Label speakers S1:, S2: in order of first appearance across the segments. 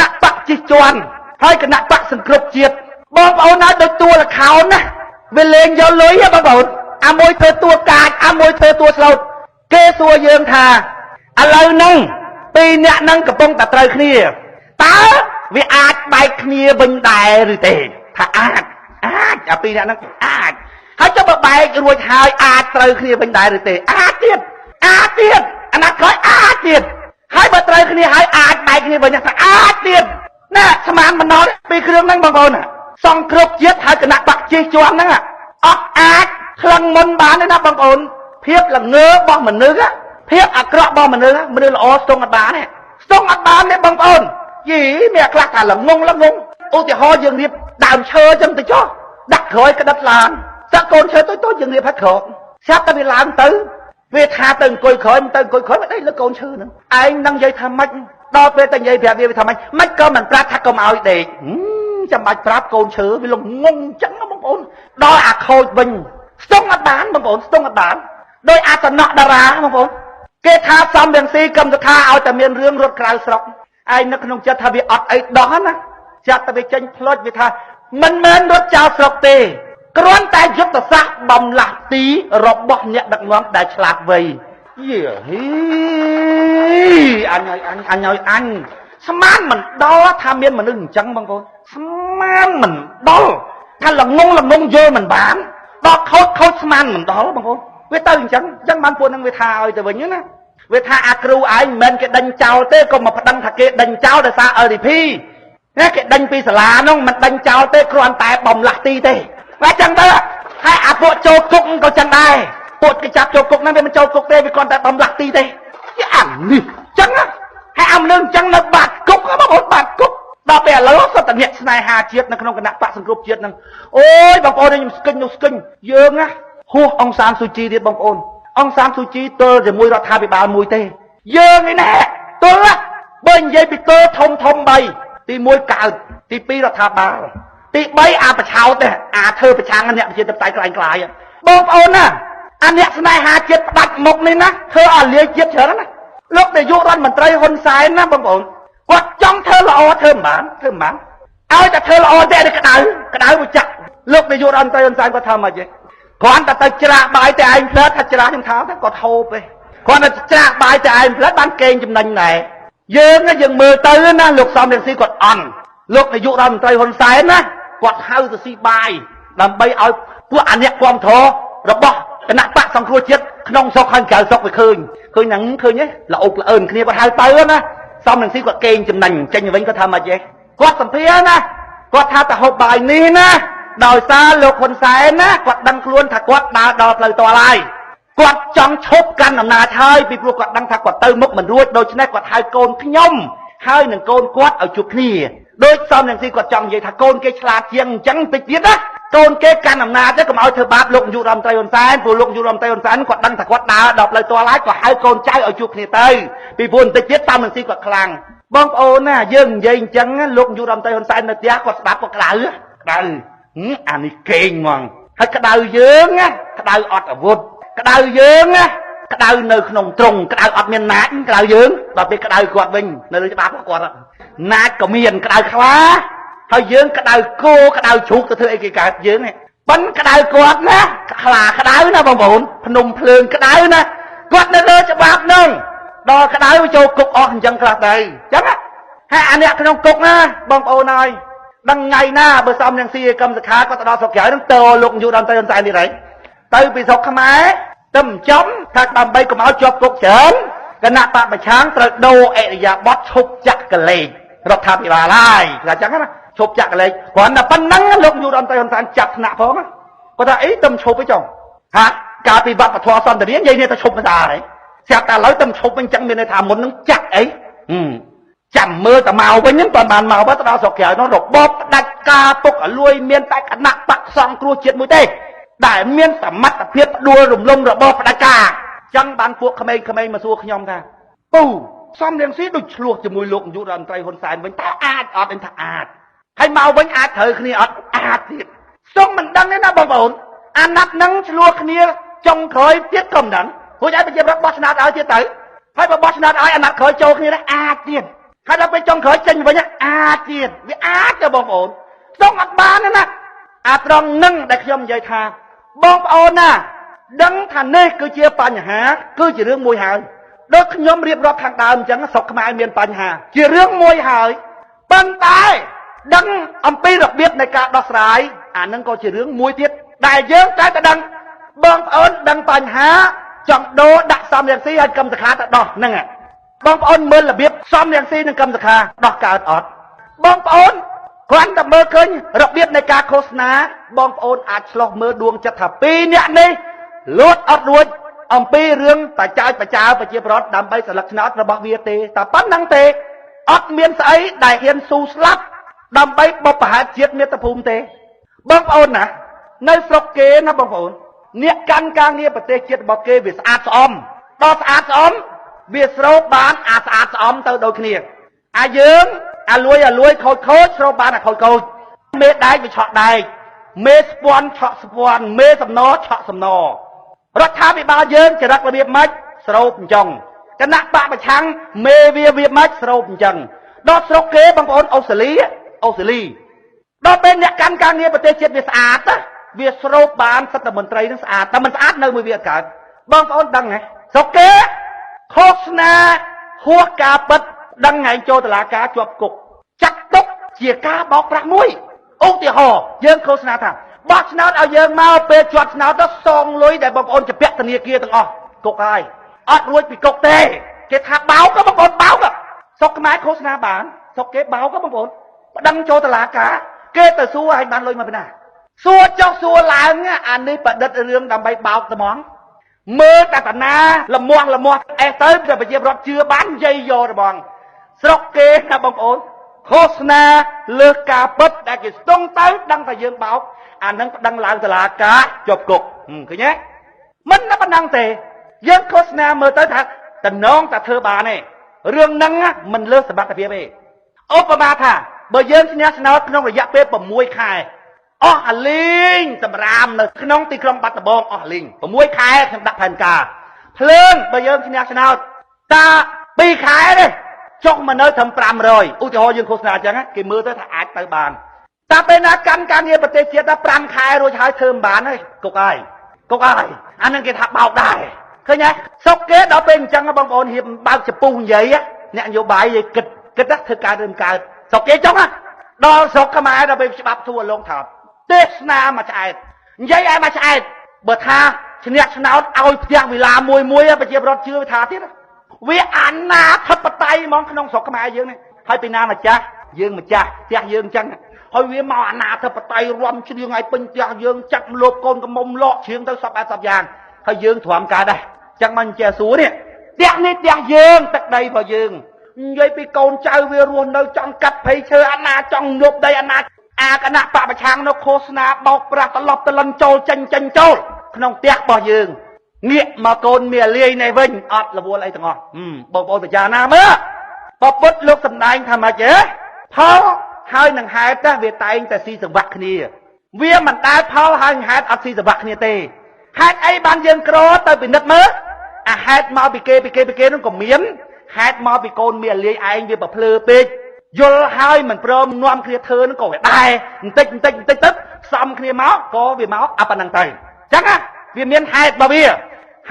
S1: ណៈបកជិះជាន់ហើយគណៈបកសង្គ្រប់ជាតិបងប្អូនហើយដូចតួលខោនណាវាលេងយកលុយហ៎បងប្អូនអាមួយធ្វើតួកាចអាមួយធ្វើតួស្លូតគេសួរយើងថាឥឡូវហ្នឹងពីរអ្នកហ្នឹងកំពុងតែត្រូវគ្នាតើវាអាចបែកគ្នាវិញដែរឬទេថាអាចអាចអាពីរអ្នកហ្នឹងអាចហើយចុះបើបែករួចហើយអាចត្រូវគ្នាវិញដែរឬទេអាចទៀតអាចទៀតអាណត្តិក្រោយអាចទៀតហើយបើត្រូវគ្នាហើយអាចបែកគ្នាវិញថាអាចទៀតណាស្មានមិនដល់ពីគ្រឿងហ្នឹងបងប្អូនណាសង្គ្រប់ជាតិហើយគណៈបកជិះជាន់ហ្នឹងអត់អាចក្លឹងមុនបានទេណាបងប្អូនភាពល្ងើរបស់មនុស្សភាពអាក្រក់របស់មនុស្សមនុស្សល្អស្ទង់អត់បានទេស្ទង់អត់បានទេបងប្អូនយីមានខ្លះថាល្ងងល្ងងឧទាហរណ៍យើងរៀបដើមឈើចឹងទៅចុះដាក់ក្រោយក្តិតឡានសក់កូនឈើតូចៗយើងរៀបឲ្យក្រោកស្រាប់តែវាឡើងទៅវាថាទៅអង្គុយក្រោយមិនទៅអង្គុយក្រោយមិនអីលើកូនឈើហ្នឹងឯងនឹងនិយាយថាម៉េចដល់ពេលតែនិយាយប្រាប់វាវាថាម៉េចម៉េចក៏មិនប្រាប់ថាកុំឲ្យដេកចាំបាច់ប្រាប់កូនឈើវាល្ងងចឹងណាបងប្អូនដល់អាខូចវិញស្ទង់អត់បានបងប្អូនស្ទង់អត់បានដោយអាសនៈតារាបងប្អូនគេថាសំរងស៊ីកឹមសុខាឲ្យតែមានរឿងរត់ក្រៅស្រុកឯងនៅក្នុងចិត្តថាវាអត់អីដោះណាចាត់តែវាចេញផ្លុចវាថាមិនមែនរត់ចោលស្រុកទេគ្រាន់តែយុទ្ធសាស្ត្របំលាស់ទីរបស់អ្នកដឹកនាំដែលឆ្លាតវៃយេហ៊ីអញឲ្យអញអញឲ្យអញស្មានមិនដល់ថាមានមនុស្សអញ្ចឹងបងប្អូនស្មានមិនដល់ថាល្ងងល្ងងយល់មិនបានដល់ខូចខូចស្មានមិនដល់បងប្អូនវាទៅអញ្ចឹងអញ្ចឹងបានពួកនឹងវាថាឲ្យទៅវិញណាវាថាអាគ្រូឯងមិនមែនគេដេញចោលទេកុំមកប្តឹងថាគេដេញចោលដោយសារ LDP ណាគេដេញពីសាលានោះមិនដេញចោលទេគ្រាន់តែបំលាស់ទីទេបាទចឹងទៅហើយអាពួកចូលគុកក៏ចឹងដែរពួកគេចាប់ចូលគុកហ្នឹងវាមិនចូលគុកទេវាគ្រាន់តែបំលាស់ទីទេអានេះចឹងហើយអាមនុស្សចឹងនៅបាត់គុកបងប្អូនបាត់គុកដល់ពេលឥឡូវសុទ្ធតែអ្នកស្នេហាជាតិនៅក្នុងគណៈបកសង្គ្រោះជាតិហ្នឹងអូយបងប្អូនខ្ញុំស្គិញនោះស្គិញយើងណាហួសអង្សានស៊ូជីទៀតបងប្អូនអង្សានស៊ូជីទល់ជាមួយរដ្ឋាភិបាលមួយទេយើងឯណែទល់បើនិយាយពីទល់ធំធំ3ទី1កើតទី2រដ្ឋាភិបាលទី3អាប្រឆោតទេអាធ្វើប្រឆាំងអ្នកប្រជាធិបតេយ្យក្លែងក្លាយបងប្អូនណាអាអ្នកស្នេហាជាតិផ្ដាច់មុខនេះណាធ្វើឲ្យលាយជាតិច្រើនណាលោកនាយករដ្ឋមន្ត្រីហ៊ុនសែនណាបងប្អូនគាត់ចង់ធ្វើល្អធ្វើមិនបានធ្វើមិនបានឲ្យតែធ្វើល្អតែក្តៅក្តៅវាចាក់លោកនាយករដ្ឋមន្ត្រីហ៊ុនសែនគាត់ថាមកទេគ្រាន់តែទៅច្រាក់បាយតែឯងផ្លែថាច្រាក់ខ្ញុំថាគាត់ហូបទេគ្រាន់តែច្រាក់បាយតែឯងផ្លែបានកេងចំណេញដែរយើងយើងមើលទៅណាលោកសំរងស៊ីគាត់អន់លោកនាយករដ្ឋមន្ត្រីហ៊ុនសែនណាគាត់ហៅទៅស៊ីបាយដើម្បីឲ្យពួកអាអ្នកគ្រប់គ្រងរបស់គណៈបកសង្គ្រោះជាតិក្នុងស្រុកហើយក្រៅស្រុកវាឃើញឃើញហ្នឹងឃើញទេល្អុកល្អឿនគ្នាគាត់ហៅទៅណាសំរងស៊ីគាត់កេងចំណេញចេញវិញគាត់ថាមកចេះគាត់សម្ភារណាគាត់ថាទៅហូបបាយនេះណាដោយសារលោកហ៊ុនសែនណាគាត់ដឹងខ្លួនថាគាត់ដើរដល់ផ្លូវតហើយគាត់ចង់ឈប់កាន់អំណាចហើយពីព្រោះគាត់ដឹងថាគាត់ទៅមុខមិនរួចដូច្នេះគាត់ហៅកូនខ្ញុំហើយនឹងកូនគាត់ឲ្យជួបគ្នាដោយសំរងស៊ីគាត់ចង់និយាយថាកូនគេឆ្លាតជាងអញ្ចឹងតិចទៀតណាកូនគេកាន់អំណាចទេកុំឲ្យធ្វើបាបលោកនាយករដ្ឋមន្ត្រីហ៊ុនសែនព្រោះលោកនាយករដ្ឋមន្ត្រីហ៊ុនសែនគាត់ដឹងថាគាត់ដើរដល់ផ្លូវតហើយក៏ហៅកូនចៅឲ្យជួបគ្នាទៅពីព្រោះបន្តិចទៀតសំរងស៊ីគាត់ខ្លាំងបងប្អូនណាយើងនិយាយអញ្ចឹងលោកនាយករដ្ឋមន្ត្រីហ៊ុនសែននៅផ្ទះគាត់ស្ដាប់គាត់ក្តៅក្តៅអានេះកេងហ្មងហើយក្តៅយើងណាក្តៅអត់អាវុធក្តៅយើងណាក្តៅនៅក្នុងទ្រុងក្តៅអត់មានណាចក្តៅយើងដល់ពេលក្តៅគាត់វិញនៅលើច្បាប់គាត់ណាចក៏មានក្តៅខ្លាហើយយើងក្តៅគោក្តៅជ្រូកទៅធ្វើអីគេកើតយើងនេះប៉ិនក្តៅគាត់ណាខ្លាក្តៅណាបងប្អូនភ្នំភ្លើងក្តៅណាគាត់នៅលើច្បាប់ហ្នឹងដល់ក្តៅចូលគុកអស់អញ្ចឹងខ្លះទៅអញ្ចឹងហើយអាអ្នកក្នុងគុកណាបងប្អូនហើយដឹងថ្ងៃណាបើសំនឹងស៊ីកម្មសខាគាត់ទៅដល់ស្រុកក្រៅហ្នឹងតើលោកនាយករដ្ឋមន្ត្រីហ៊ុនសែននេះហើយទៅពីស្រុកខ្មែរទៅមិនចំថាដើម្បីកុំឲ្យជាប់គុកច្រើនគណៈបកប្រឆាំងត្រូវដូរអរិយាប័ត្រឈប់ចាក់កលេចរដ្ឋាភិបាលហើយថាអញ្ចឹងណាឈប់ចាក់កលេចគ្រាន់តែប៉ុណ្ណឹងលោកនាយករដ្ឋមន្ត្រីហ៊ុនសែនចាប់ថ្នាក់ផងគាត់ថាអីទៅឈប់អីចុងហាកាលពីវប្បធម៌សន្តិរានិយាយនេះទៅឈប់មិនដែរស្រាប់តែឥឡូវទៅឈប់វិញអញ្ចឹងមានន័យថាមុននឹងចាក់អីចាំមើលតែមកវិញហ្នឹងតបានមកទៅដល់ស្រុកក្រៅនោះរបបផ្ដាច់ការពុកអលួយមានតែគណៈបកសង្គ្រោះជាតិមួយទេដែលមានសមត្ថភាពផ្ដួលរំលំរបបផ្ដាច់ការចឹងបានពួកក្មេងៗមកសួរខ្ញុំថាពូសំរងស៊ីដូចឆ្លោះជាមួយលោកនាយករដ្ឋមន្ត្រីហ៊ុនសែនវិញតើអាចអត់អញថាអាចហើយមកវិញអាចត្រូវគ្នាអត់អាចទៀតសុំមិនដឹងទេណាបងប្អូនអាណត្តិនឹងឆ្លោះគ្នាចុងក្រោយទៀតក៏មិនដឹងព្រោះឲ្យប្រជាប្រដ្ឋបោះឆ្នោតឲ្យទៀតទៅហើយបើបោះឆ្នោតឲ្យអាណត្តិក្រោយចូលគ្នាដែរអាចទៀតហើយដល់ពេលចុងក្រោយចេញវិញអាច អាចទៀតវាអាចទេបងប្អូនស្ទង់អត់បានទេណាអាត្រង់នឹងដែលខ្ញុំនិយាយថាបងប្អូនណាដឹងថានេះគឺជាបញ្ហាគឺជារឿងមួយហើយដូចខ្ញុំរៀបរាប់ខាងដើមអញ្ចឹងស្រុកខ្មែរមានបញ្ហាជារឿងមួយហើយប៉ុន្តែដឹងអំពីរបៀបនៃការដោះស្រាយអានឹងក៏ជារឿងមួយទៀតដែលយើងតែតែដឹងបងប្អូនដឹងបញ្ហាចង់ដូរដាក់សំរងស៊ីឲ្យកឹមសខាទៅដោះហ្នឹងបងប្អូនមើលរបៀបសំរងស៊ីនិងកឹមសខាដោះកើតអត់បងប្អូនគ្រាន់តែមើលឃើញរបៀបនៃការឃោសនាបងប្អូនអាចឆ្លោះមើលដួងចិត្តថាពីរអ្នកនេះលួចអត់រួចអំពីរឿងបច្ច័យបច្ចើប្រជាប្រដ្ឋដើម្បីសន្លឹកឆ្នោតរបស់វាទេតែប៉ុណ្្នឹងទេអត់មានស្អីដែលហ៊ានស៊ូស្លាប់ដើម្បីបុព្វហេតុជាតិមាតុភូមិទេបងប្អូនណានៅស្រុកគេណាបងប្អូនអ្នកកាន់ការងារប្រទេសជាតិរបស់គេវាស្អាតស្អំដល់ស្អាតស្អំវាស្រូបបានអាស្អាតស្អំទៅដូចគ្នាអាយើងអាលួយអាលួយខូចខូចស្រូបបានអាខូចខូចមេដែកវាឆក់ដែកមេស្ពាន់ឆក់ស្ពាន់មេសំណឆក់សំណរដ្ឋាភិបាលយើងចរិតរបៀបម៉េចស្រូបអញ្ចឹងគណៈបកប្រឆាំងមេវាវាម៉េចស្រូបអញ្ចឹងដល់ស្រុកគេបងប្អូនអូស្ត្រាលីអូស្ត្រាលីដល់ពេលអ្នកកាន់ការងារប្រទេសជាតិវាស្អាតវាស្រូបបានសិទ្ធិមន្ត្រីនឹងស្អាតតែមិនស្អាតនៅមួយវាអត់កើតបងប្អូនដឹងហ៎ស្រុកគេឃោសនាហួសការពិតដឹងថ្ងៃចូលតុលាការជាប់គុកចាត់ទុកជាការបោកប្រាស់មួយឧទាហរណ៍យើងឃោសនាថាបោះឆ្នោតឲ្យយើងមកពេលជាប់ឆ្នោតទៅសងលុយដែលបងប្អូនជពាក់ធនាគារទាំងអស់គុកហើយអត់រួចពីគុកទេគេថាបោកបងប្អូនបោកស្រុកខ្មែរឃោសនាបានស្រុកគេបោកបងប្អូនប្តឹងចូលតុលាការគេទៅសួរឲ្យបានលុយមកពីណាសួរចុះសួរឡើងអានេះប្រឌិតរឿងដើម្បីបោកត្មងមើលតែតាណាលមាស់លមាស់អេសទៅតែប្រជាប្រដ្ឋជឿបាននិយាយយកត្មងស្រុកគេណាបងប្អូនឃោសនាលើសការពិតដែលគេស្ទង់ទៅដឹងថាយើងបោកអានឹងប្តឹងឡើងតុលាការជាប់គុកឃើញទេមិនតែប៉ុណ្ណឹងទេយើងឃោសនាមើលទៅថាតំណងតែធ្វើបានទេរឿងហ្នឹងមិនលើសសមត្ថភាពទេឧបមាថាបើយើងឈ្នះឆ្នោតក្នុងរយៈពេល6ខែអស់អាលីងសម្រាមនៅក្នុងទីក្រុងបាត់ដំបងអស់អាលីង6ខែខ្ញុំដាក់ផែនការភ្លើងបើយើងឈ្នះឆ្នោតតា2ខែទេចុះមកនៅត្រឹម500ឧទាហរណ៍យើងឃោសនាអញ្ចឹងគេមើលទៅថាអាចទៅបានតាពេលណាកាន់ការងារប្រទេសជាតិដល់5ខែរួចហើយធ្វើមិនបានហើយគុកហើយគុកហើយអានឹងគេថាបោកដែរឃើញទេសុកគេដល់ពេលអញ្ចឹងបងប្អូនរៀបបើកចពុះនិយាយអ្នកនយោបាយនិយាយគិតគិតធ្វើកើតឬមិនកើតស្រុកគេចុងដល់ស្រុកខ្មែរដល់ពេលច្បាប់ធួលងថាទេសនាមួយឆ្អែតនិយាយឲ្យមួយឆ្អែតបើថាឈ្នះឆ្នោតឲ្យផ្ទះវិឡាមួយមួយប្រជាប្រដ្ឋជឿថាទៀតវាអាណាធិបតេយ្យហ្មងក្នុងស្រុកខ្មែរយើងនេះហើយពីណាម្ចាស់យើងម្ចាស់ផ្ទះយើងអញ្ចឹងហើយវាមកអាណាធិបតេយ្យរំច្រៀងឲ្យពេញផ្ទះយើងចាប់លោបកូនកំមុំលក់ច្រៀងទៅសពបែបសពយ៉ាងហើយយើងទ្រាំកើតដែរចឹងមកចេះសួរនេះផ្ទះនេះផ្ទះយើងទឹកដីរបស់យើងនិយាយពីកូនចៅវារស់នៅចង់កាត់ព្រៃឈើអាណាចង់ងប់ដីអាណាអាគណៈបពប្រឆាំងនៅឃោសនាបោកប្រាស់ត្រឡប់ត្រលិនចូលចេញចេញចូលក្នុងផ្ទះរបស់យើងងាកមកកូនមាលាយនេះវិញអត់រវល់អីទាំងអស់បងប្អូនពិចារណាមើលពពុទ្ធលោកសំដែងថាម៉េចទេផលហើយនឹងហេតុវាតែងតែស៊ីសង្វាក់គ្នាវាមិនដែលផលហើយនឹងហេតុអត់ស៊ីសង្វាក់គ្នាទេហេតុអីបានយើងក្រទៅពិនិត្យមើលអាហេតុមកពីគេពីគេពីគេនោះក៏មានហេតុមកពីកូនមាលាយឯងវាប្រភ្លឺពេកយល់ហើយមិនព្រមនាំគ្នាធ្វើនឹងក៏វាដែរបន្តិចបន្តិចបន្តិចទៅផ្សំគ្នាមកក៏វាមកអប៉ុណ្ណឹងទៅអញ្ចឹងណាវាមានហេតុរបស់វា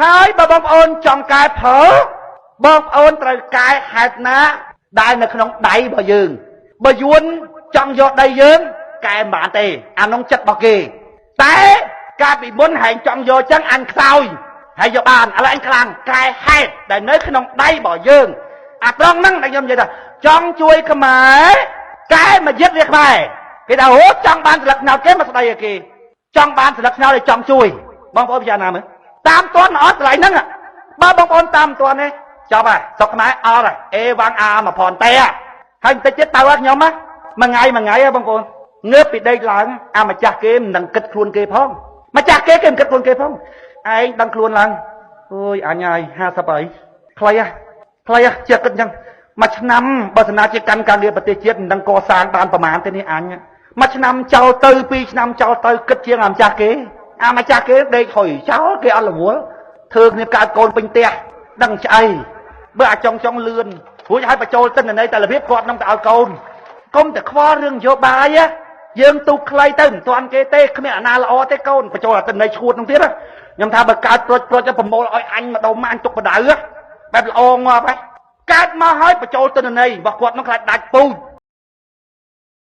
S1: ហើយបើបងប្អូនចង់កែផលបងប្អូនត្រូវកែហេតុណាដែលនៅក្នុងដៃរបស់យើងបើយួនចង់យកដីយើងកែមិនបានទេអានោះចិត្តរបស់គេតែកាលពីមុនហែងចង់យកចឹងអញខ្សោយហើយយកបានឥឡូវអញខ្លាំងកែហេតុដែលនៅក្នុងដៃរបស់យើងអាត្រង់ហ្នឹងដែលខ្ញុំនិយាយថាចង់ជួយខ្មែរកែមកយឹតវាខ្មែរគេថាអូចង់បានស្លឹកឆ្នោតគេមកស្ដីឲ្យគេចង់បានស្លឹកឆ្នោតឲ្យចង់ជួយបងប្អូនពិចារណាមើលតាមតន់អត់កន្លែងហ្នឹងបើបងប្អូនតាមតន់នេះចប់ហើយស្រុកខ្មែរអត់ហើយអេវ៉ាងអាមកផនទេហើយបន្តិចទៀតទៅខ្ញុំណាមួយថ្ងៃមួយថ្ងៃបងប្អូនងើបពីដេកឡើងអាម្ចាស់គេមិនដឹងគិតខ្លួនគេផងម្ចាស់គេគេមិនគិតខ្លួនគេផងឯងដឹងខ្លួនឡើងអូយអញហើយ50ហើយខ្លីហ៎ខ្លីហ៎ជាគិតអញ្ចឹងមួយឆ្នាំបើសិនណាជាកាន់ការងារប្រទេសជាតិមិនដឹងកសាងបានប្រមាណទេនេះអញមួយឆ្នាំចោលទៅពីរឆ្នាំចោលទៅគិតជាងអាម្ចាស់គេអាម្ចាស់គេដេកហុយចោលគេអត់រវល់ធ្វើគ្នាកើតកូនពេញផ្ទះដឹងឆ្អីបើអាចុងចុងលឿនរួចឲ្យបញ្ចូលទិន្នន័យតែរបៀបគាត់នឹងទៅឲ្យកូន កុំតែខ្វល់រឿងនយោបាយណាយើងទូកខ្លីទៅមិនទាន់គេទេគ្មានអាណាល្អទេកូនបញ្ចូលអត្តន័យឈួតនោះទៀតណាខ្ញុំថាបើកើតប្រុចប្រុចទៅប្រមូលឲ្យអញម្ដុំអញទុកបដៅបែបល្អងាប់ហ៎កើតមកហើយបញ្ចូលទិន្នន័យរបស់គាត់នោះខ្លាចដាច់ពូជ។